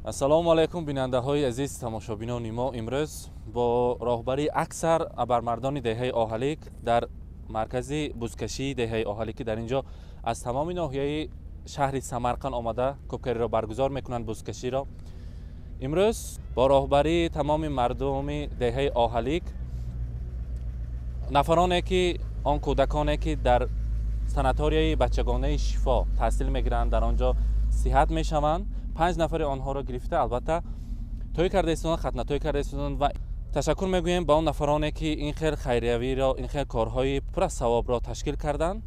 Ассалому алайкум бинандаҳои азиз, тамошобинони мо. Имрӯз бо роҳбарии аксар абармардони деҳаи Оҳалик дар маркази бузкашии деҳаи Оҳалик, ки дар ин ҷо аз тамоми ноҳияи шаҳри Самарқанд омада кӯбкариро баргузор мекунанд, бузкаширо. Имрӯз бо роҳбарии тамоми мардуми деҳаи Оҳалик, нафароне ки он кӯдаконе ки дар санаторияи бачагонаи Шифо таҳсил мегиранд, дар он ҷо сиҳат мешаванд, 5 нафари онҳоро гирифта албатта тӯй карда истоданд, хатна тӯй карда истоданд. Ва ташаккур мегӯем ба он нафароне ки ин хел хайриявиро, ин хел корҳои пур аз савобро ташкил карданд.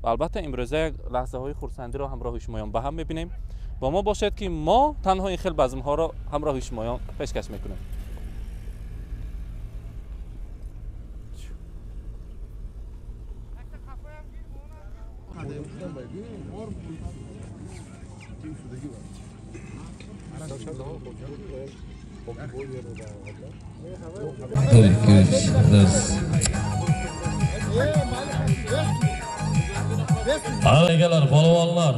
Ва албатта имрӯза як лаҳзаҳои хурсандиро ҳамроҳи шумоён ба ҳам мебинем. Бо мо бошед, ки мо танҳо ин хел базмҳоро ҳамроҳи шумоён пешкаш мекунем. Akalar, polvonlar,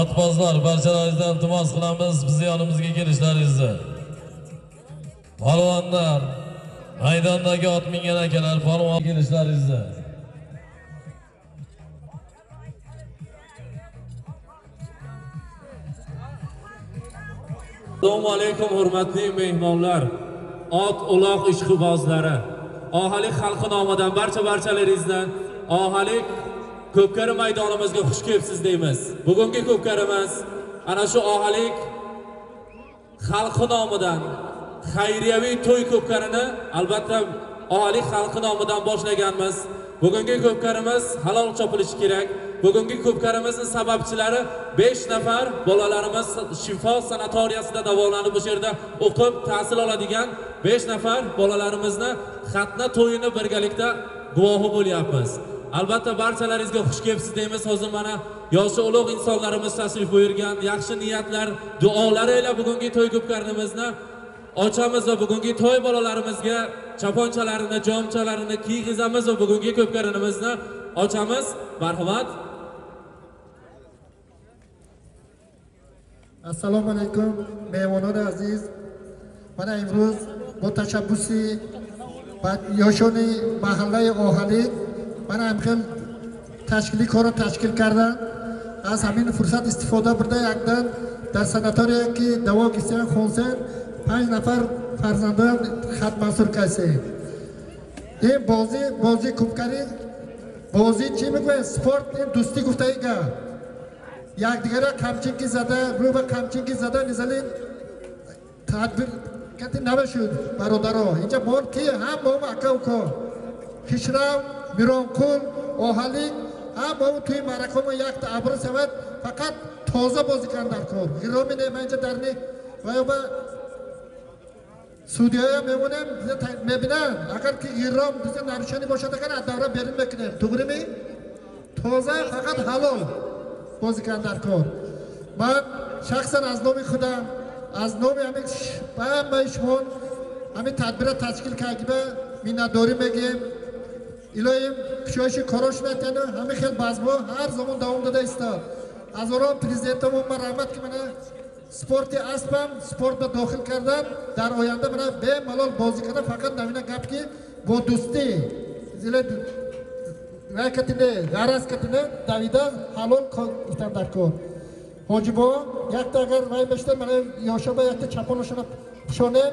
otbozlar, barchalaringizdan iltimos qilamiz, bizni yonimizga kelishlaringizni. Polvonlar, maydondagi ot mingan akalar, polvon kelishlaringizni. Assalomu alaykum hurmatli mehmonlar, ot uloq ishqibozlari. Ohalik xalqi nomidan barchalaringizdan Ohalik ko'pkari maydonimizga xush kelibsiz deymiz. Bugungi ko'pkarimiz ana shu Ohalik xalqi nomidan xayriyaviy to'y ko'pkarini albatta Ohalik xalqi nomidan boshlaganmiz. Bugungi ko'pkarimiz halol chopilishi kerak. Bugungi ko'pkarimizning sababchilari 5 nafar bolalarimiz Shifo sanatoriyasida davolanib o'sha yerda o'qib tahsil oladigan 5 nafar bolalarimizni xatna to'yini birgalikda guvohi bo'lyapmiz. Albatta barchalaringizga xush kelibsiz deymiz. Hozir mana yoshi ulug' insonlarimiz tashrif buyurgan, yaxshi niyatlar, duolari ila bugungi to'y ko'pkarimizni ochamiz va bugungi to'y bolalarimizga chaponchalarini, jomchalarini kiygizamiz va bugungi ko'pkarimizni ochamiz. Marhamat. Assalomu alaykum mehmonlar aziz. Mana imruz bu tashabbusi yoshoni mahallai Ohalik mana ham tashkiliy korni tashkil kardan. Az ҳамин фурсат истифода бурда якдан дар санатория ки даво гирифтан хонсен 5 нафар фарзандоям хат мансур касем. Ин бозӣ кӯбкарӣ, бозӣ чӣ мегӯянд, спорт, ин дӯстӣ гуфтаи гап. Якдигара камчинки зада, рӯ ба камчинки зада низали тадбир кати набашуд бародаро. Инҷа мо ки ҳам мо ака уко Хишрав, Миронқул, Оҳалик ҳам мо туи маъракамо якта абр савад, фақат тоза бозӣ кардан дар кор. Ғироми не, ман инҷа дарни ва ё ба судиёя мемонем, мебинанд. Агар ки ғиром бизе нарушани бошад, агар аз давра берун мекунем. Туғрими? Тоза фақат ҳалол бозӣ кардан дар кор. Ман шахсан аз номи худам, аз номи ҳамин ҳамаи шумо ҳамин тадбира ташкил кардиба миннатдорӣ мегӯем. Илоҳим кушоиши корош натяну ҳамин хел базмҳо ҳар замон давом дода истод. Ҳазорон президентамон ма раҳмат ки мана спорти аспам спорт ба дохил кардан, дар оянда мана бемалол бозӣ кардан. Фақат навина гап ки бо дӯстӣ зиле ракатине ғараз катине давида ҳалол гуфтан дар кор. Ҳоҷибо якта агар вай мешта мана ёшоба якта чапонашона пӯшонем,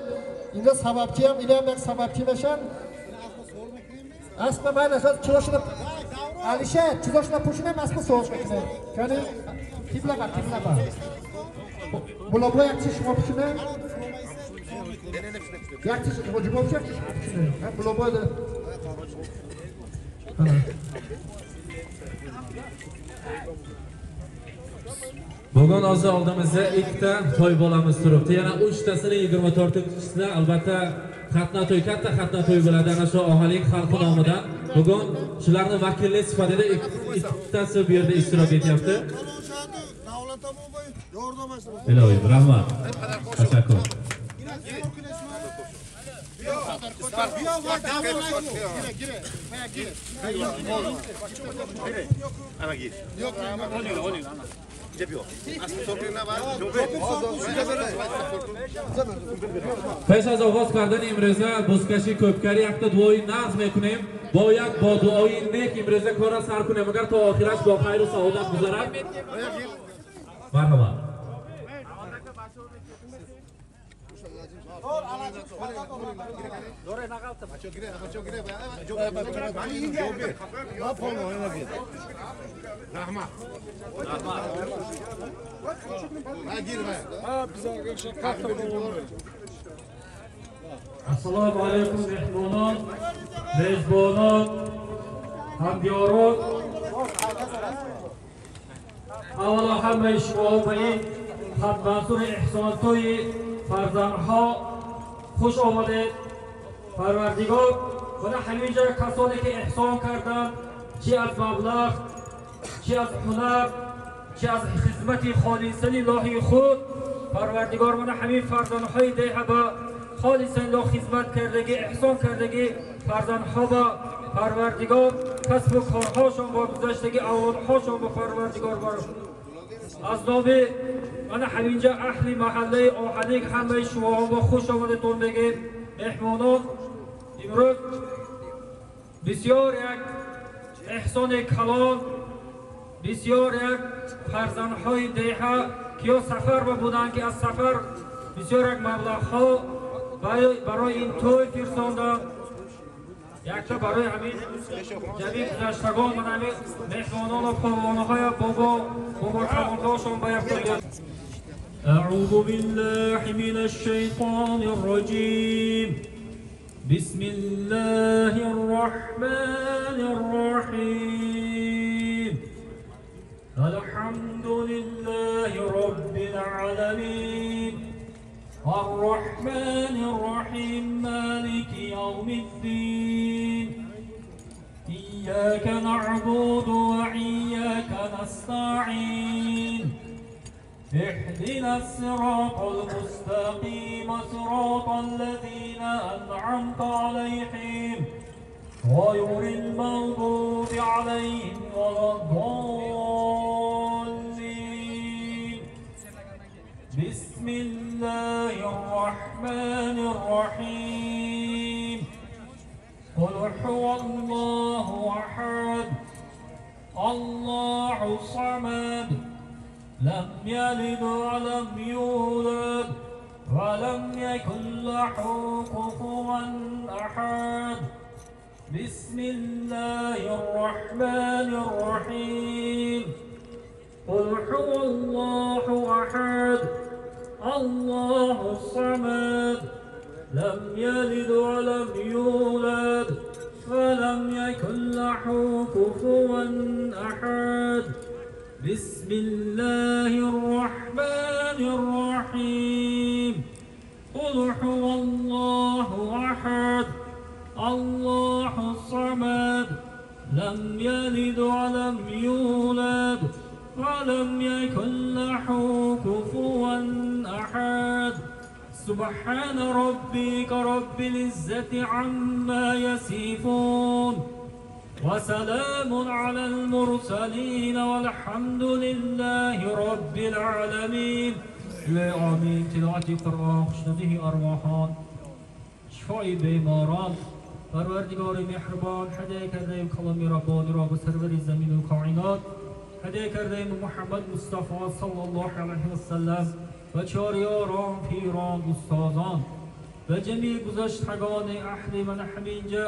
инҷо сабабчиам инам як сабабчи мешан. Аспа майла чизошона Алишер чизошона пӯшонем, аспа суол мекунем. Кани қиблаба қиблаба. Булобо як чиз шумо пӯшонем. Як чиз ҳоҷибо як чиз шумо пӯшонем. Булобо Bugun o'zi oldimizda ikkita to'y bolamiz turibdi. Yana 3tasini 24-chisida albatta xatna to'y, katta xatna to'y bo'ladi. Ana shu ohalik xalqi nomidan bugun shularni vakillik sifatida ikkitasi bu yerda ishtirok etyapti. Iloyim, rahmat. Tashakkur. Пеш аз оғоз кардани имрӯза бузкаши ко'пкарӣ якта дуои нағз мекунем. Бояд бо дуои нек имрӯза корро сар кунем, агар то охираш бо хайру саодат гузарад. Марҳамат. Assalomu alaykum mehmonlar, mezbonlar, hamdiyorон. Аввало ҳамаи шумо ба ин хатмансури эҳсонтои фарзандҳо хуш омадед. Парвардигор мана ҳаминҷа касоне ки эҳсон карданд, чи аз маблағ, чи аз ҳунар, чи аз хизмати холисани лоҳи худ, Парвардигор мана ҳамин фарзандҳои деҳа ба холисан лоҳ хизмат кардагӣ, эҳсон кардагӣ фарзандҳо ба Парвардигор касбу корҳошон бо гузаштагӣ авлодҳошон ба Парвардигор бар. Аз номи мана ҳаминҷа аҳли маҳаллаи Оҳалик ҳамаи шумоҳо ба хуш омадетон мегӯем. Меҳмонон, имрӯз бисёр як эҳсони калон, бисёр як фарзандҳои деҳа ки ё сафар ба буданд, ки аз сафар бисёр як маблағҳо барои ин тӯй фирсонданд. Якта барои ҳамин ҷамъи гузаштагон мана ҳамин меҳмонону полвонҳоя бобо бобокалонҳошон ба якта. أعوذ بالله من الشيطان الرجيم. بسم الله الرحمن الرحيم. الحمد لله رب العالمين. الرحمن الرحيم. مالك يوم الدين. إياك نعبد وإياك نستعين. اهدنا الصراط المستقيم صراط الذين أنعمت عليهم غير المغضوب عليهم ولا الضالين. بسم الله الرحمن الرحيم. قل هو الله أحد، الله الصمد، لم يلد ولم يولد ولم يكن له كفوا أحد. بسم الله الرحمن الرحيم. قل هو الله أحد، الله الصمد، لم يلد ولم يولد ولم يكن له كفوا أحد. بسم الله الرحمن الرحيم. قل هو الله أحد، الله الصمد، لم يلد ولم يولد ولم يكن له كفوا أحد. سبحان ربك رب العزة عما يصفون. وسلام على المرسلين والحمد لله رب العالمين. آمین. تلاوت قرآن خوشنودی ارواحان، شفای بیماران. پروردگار مهربان، هدیه کردیم کلام ربانی را به سرور زمین و کائنات، هدیه کردیم محمد مصطفی صلی الله علیه و سلم و چهار یاران، پیران، استادان و جمیع گذشتگان اهل من همینجا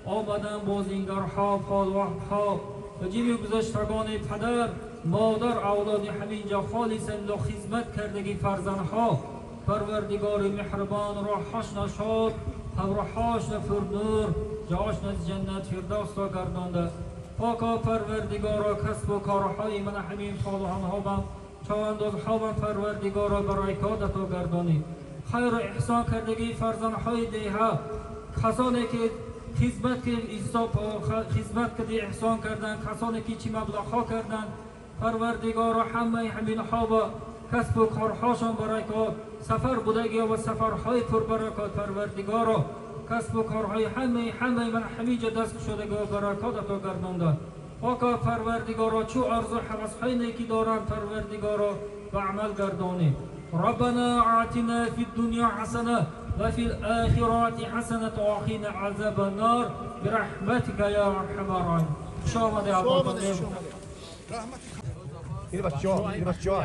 آمدن، بازیگرها، پالوانها و جمیع گذشتگان پدر، مادر، اولاد همینجا خالصا خدمت کردگی فرزندها. پروردگار مهربان روحش نشاد، قبرهاش پرنور، جاش جنت فردوس را گردانده. پاکا پروردگارا کسب و کارهای من همین پالوانها بم چاندازها بم پروردگارا برکات عطا گردانی. خیر و احسان کردگی فرزندهای دیها، کسانی که خدمت که احسان کردن، کسانی که چی مبلغ ها کردن، پروردگارا همه همین ها و کسب و کارهاشان برکات، سفر بودگی و سفرهای پربرکات. پروردگارا کسب و کارهای همه من همیجا دست شدگی و برکات عطا گردانده. پاکا پروردگارا چو آرزو هوس‌های نیکی دارند پروردگارا به عمل گردانی. ربنا آتنا فی الدنیا حسنه و فی الآخرة حسنة وقنا عذاب النار برحمتك یا ارحم الراحمین. خوش آمدید. این بچه‌ها، این بچه‌ها،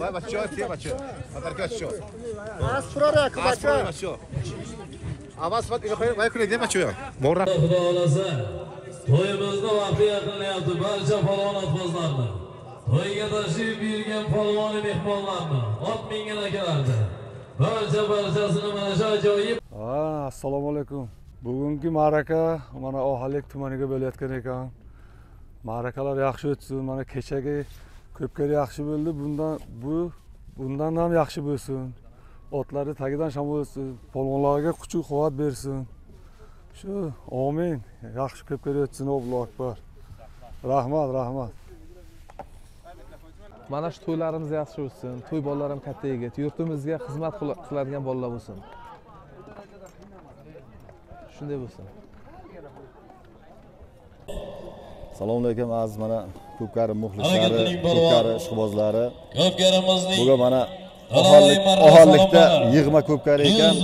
وای بچه‌ها، تی بچه‌ها، برکت شو. از فرار بچه‌ها. بچه‌ها. آواز فقط اینو خیر وای کنید بچه‌ها. مورا. Xudo xolasa, to'yimizni vaqti yaqinlayapti. Barcha polvon otbozlarni, to'yga tashrif buyurgan polvon mehmonlarni, ot mingan akalarni, barcha barchasini mana shu ajoyib. Assalomu alaykum. Bugungi ma'raka mana Ohalik tumaniga bo'layotgan ekan. Ma'rakalar yaxshi o'tsin. Mana kechagi ko'pkari yaxshi bo'ldi. Bundan ham yaxshi bo'lsin. Otlarni tagidan shamol o'tsin, polvonlarga kuch quvvat bersin. Shu, amin. Yaxshi ko'pkari o'tsin, Allohu akbar. Rahmat, rahmat. Mana shu to'ylarimiz yaxshi o'tsin. To'y bolalarim katta yigit, yurtimizga xizmat qiladigan bolalar bo'lsin. Shunday bo'lsin. Assalomu alaykum aziz mana ko'pkari muxlislari, ko'pkari ishqibozlari. Ko'pkarimizning bugun mana Ohanlikda yig'ma ko'pkari ekan.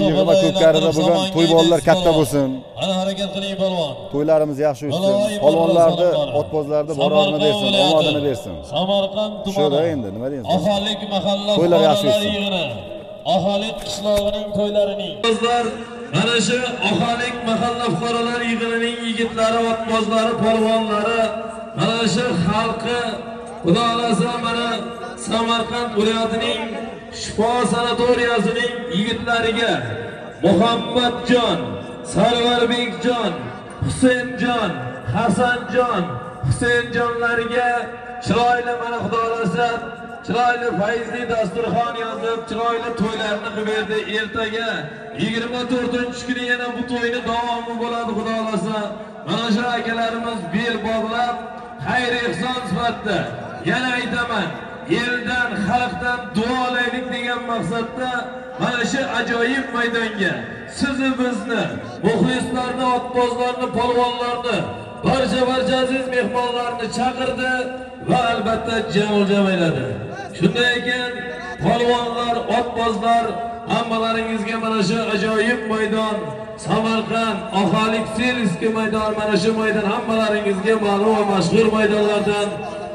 Yig'ma ko'pkarida bugun to'y bolalar katta bo'lsin. Ana harakat qiling polvon. To'ylarimiz yaxshi o'tsin. Polvonlarni, otbozlarni boronini bersin, omadini bersin. Samarqand tumani. Shuda endi nima deymiz? Ohanlik mahalla to'ylar yaxshi o'tsin. Ohanlik qishlog'ining to'ylarining. O'zlar mana shu Ohanlik mahalla fuqarolar yig'inining yigitlari, otbozlari, polvonlari, mana shu xalqi Xudo xolasa mana Samarqand viloyatining Shifo sanatoriyasining yigitlariga Muhammadjon, Sarvarbekjon, Husaynjon, Hasanjon, Husaynjonlarga chiroyli mana Xudo xolasa chiroyli fayzli dasturxon yozib, chiroyli to'ylarni qilib berdi. Ertaga 24-kuni yana bu to'yni davomi bo'ladi Xudo xolasa. Mana shu akalarimiz bel bog'lab xayr ehson sifatida yana aytaman, eldan, xalqdan duo olaylik degan maqsadda mana shu ajoyib maydonga sizni, bizni, muxlislarni, otbozlarni, polvonlarni, barcha aziz mehmonlarni chaqirdi va albatta jamol ayladi. Shunday ekan, polvonlar, otbozlar, hammalaringizga mana shu ajoyib maydon, Samarqand, Ohalik Selski maydon, mana shu maydon hammalaringizga ma'lum va mashhur maydonlardan.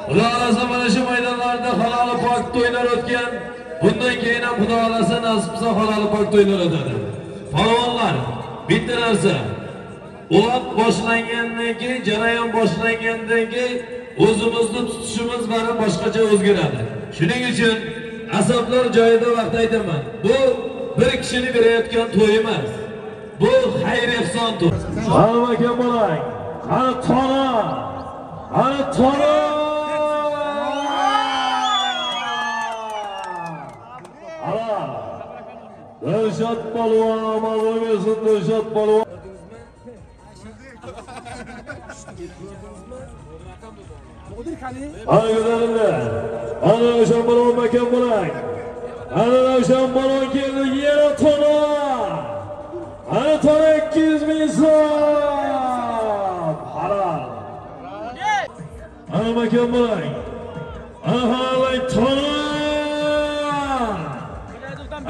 Xudo xolasa mana shu maydonlarda halol pok to'ylar o'tgan. Bundan keyin ham Xudo xolasa nasib qilsa halol pok to'ylar o'tadi. Polvonlar, bitta narsa, uloq boshlangandan keyin, jarayon boshlangandan keyin o'zimizni tutishimiz bari boshqacha o'zgaradi. Shuning uchun asablar joyida vaqt aytaman. Bu bir kishini berayotgan to'y emas. Bu xayr ehson to'y. Qani aka bo'lang. Qani tona. Qani tona. Ana. Dilshod polvon omad bersin, Dilshod polvon. Ana go'zalimlar. Ana Ravshan polvon makam bo'lang. Ana Ravshan polvon keldi, yana tona. Ana tona 200 ming so'm. Qani makon bo'ling. Ana halay tona.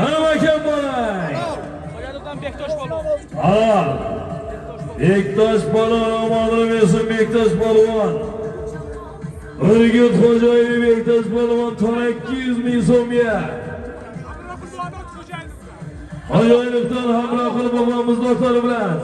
Ana makon bo'ling. Halol. Bektosh polvon omonini bersin, Bektosh polvon. Urgut Xo'jayev Bektosh polvon tona 200 ming so'mga. Xo'jayevdan Hamroqul bobomiz do'stlari bilan.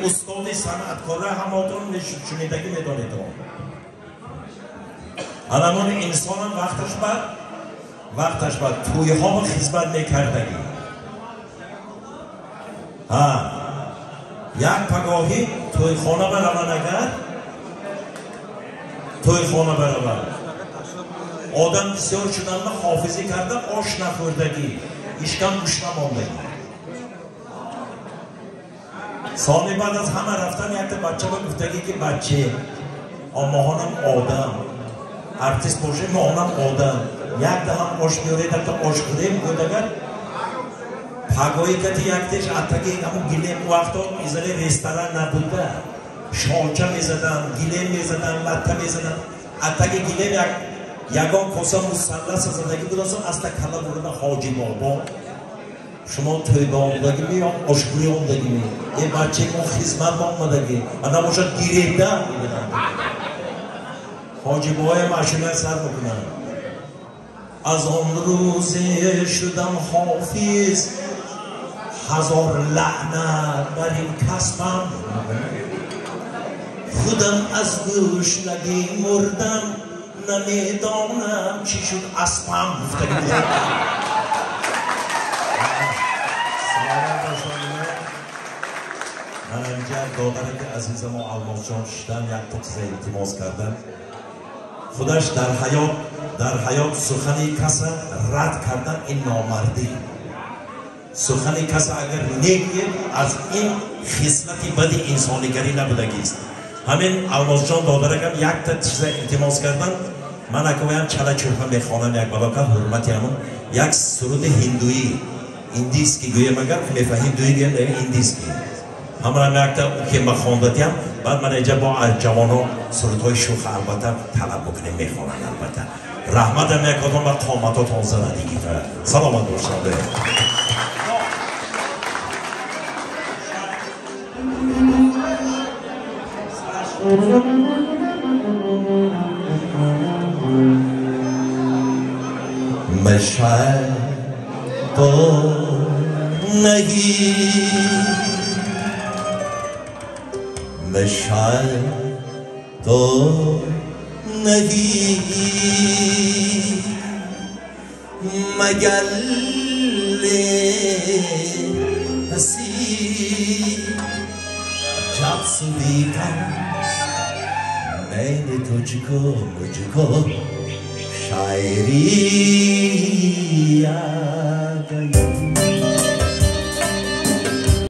Устоди санъаткора ҳамотон шунидагӣ медонедон. Анамон инсонам вақташ ба тӯйҳо хизмат мекардагӣ. Ҳа, як пагоҳӣ тӯйхона бараван, агар тӯйхона бараван одам бисёр шуданма ҳофизӣ карда ош нахӯрдагӣ, ишкам гӯшна мондагӣ. Соли баъд аз ҳама рафтан якта бача ба гуфтагӣ ки баче, моҳонам одам, артист бошем, моҳонам одам, як даҳам ош биёред, якта ош хӯрем. Гӯд агар пагоҳи кати яктеш атаги ҳамун гилем, вақто изали ресторан набуда, шолча мезадан, гилем мезадан, латта мезадан, атаги гилем як ягон коса мусаллас задагӣ будасан, аста кала бурда ҳоҷи бобо, шумо тӯйба омадагӣ ё ошхӯрӣ омадагӣ? Е баче, мо хизмат ба омадагӣ, ана бошад гиребда. Ҳоҷи бобоям ашуна сар мекунанд. Аз он рӯзе шудам ҳофиз, ҳазор лаънат бар ин касбам, худам аз гӯшнагӣ мурдам, намедонам чӣ шуд аспам. Гуфтагӣ. Ман инҷа додараки азизамо Алмосҷон шиштан, якта чиза илтимос кардам. Худаш дар ҳаёт сухани каса рад кардан ин номардӣ. Сухани каса агар негӯед, аз ин хислати бади инсонигарӣ набудагист. Ҳамин Алмосҷон додаракам якта чиза илтимос кардан. Ман акоям чала чурпа мехонам, як балока ҳурмати ҳамун як суруди ҳиндуӣ, индийский гӯем, агар мефаҳм ҳиндуӣ гӯем, индийский. Ҳамрам якта укем ба хондатиам, баъд ман инҷа бо ҷавоно сурудҳои шӯх албатта талаб бикунем, мехонанд албатта. Раҳматам як одам ба қоматотон задагӣ. Саломат бошед. मशाल तो नहीं, मशाल तो नहीं, मगल्ले हसी जब सुनी था मैंने तुझको मुझको शायरी आ गई।